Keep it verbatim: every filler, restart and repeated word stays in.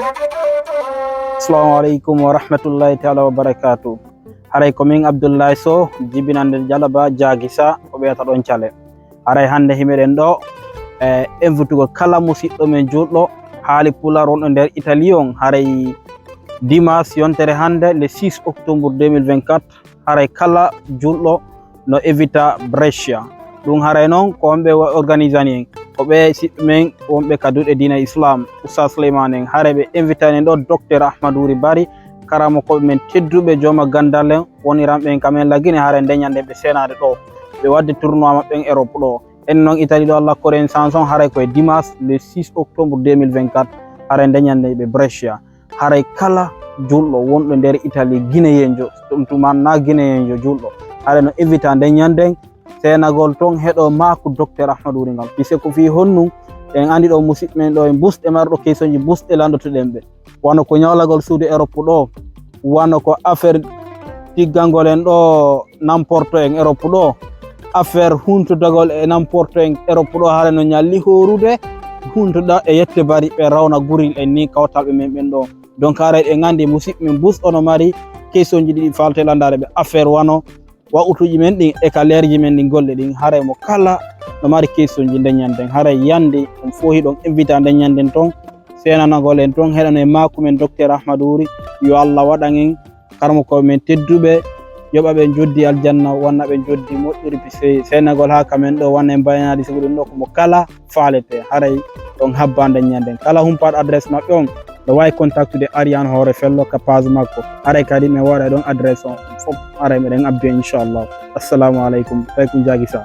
Assalamu aleykum wa rahmatullahi taala wa barakatuh. Haray ko min Abdullahi Sow, jibinande Jalaba, Jaagisa, ko ɓeyata ɗon Cale. Haray hannde himeɗen ɗo, e invitugol kala musiɗɗo men juulɗo haali Pular wonɗo nder Italie on. Haray dimanche yontere hannde, le six octobre deux mille vingt-quatre, haray kala juulɗo no invita Brescia. Ɗum haray noon ko wonɓe wa-, organisani en, ko ɓe siɓɓe men wonɓe ka duɗe diina Islam, Oustaz Souleymane en. Haray ɓe invitani en ɗo Docteur Ahmadouri Bari, karamokooɓe men tedduɓe, jooma ganndal en, woniranɓe en ka men Lagine, haray nde ñande ɓe seenaade ɗo, ɓe waɗde tournoi maɓɓe en Europe ɗo. En noon Italie ɗo, Allah kore en chance on, haray ko e dimanche le six octobre deux mille vingt-quatre, haray nde ñande ɓe Brescia. Haray kala juulɗo wonɗo nder Italie, Guinéenjo, ɗum tuma na Guinéenjo juulɗo, haray no invita nde ñanden seenagol toon heɗo maaku Docteur Ahmadouri ngal. Pise ko fii honɗum? En anndi ɗo musiɓɓe men ɗo e busɗe marɗo keesooji busɗe landotoɗen ɓe. Wano ko ñawlagol suudu Europe ɗo, wano ko affaire tiggangol en ɗo n'importe en Europe ɗo, affaire huntudagol e n'importe en Europe ɗo, haray no ñalli hoorude huntuɗa e yette bari ɓe rawna guril en ni kawtalɓe men ɓen ɗo. Donc haray en anndi musiɓɓe men busɗo no mari keesooji ɗiɗi falte landaade ɓe affaire wano wa'utuji men ɗin e ka leerji men ɗin golle ɗin. Haray mo kala no mari keesooji nde ñanden, haray yandi on fof hiɗon invita nde ñanden toon, seenanagol en toon, heɗon e maaku men Docteur Ahmadouri. Yo Allah waɗan en karamokooɓe men tedduɓe, yoɓa ɓe joddi aljanna, wanna ɓe joddi moƴƴuɗi, pise seenagol haa ka men ɗo, wanna en bayanaade sibu ɗum ɗo ko mo kala faalete. Haray ɗon habba nde ñanden. Kala humpaɗo adresse maɓɓe on, no waawi contactude Ariane Hoore Fello ka page makko. Haray kadi mi waɗa ɗon adresse on fof. Haray meɗen abdi, inchallah. Assalamu aleykum. Tawi ko Jaagisa.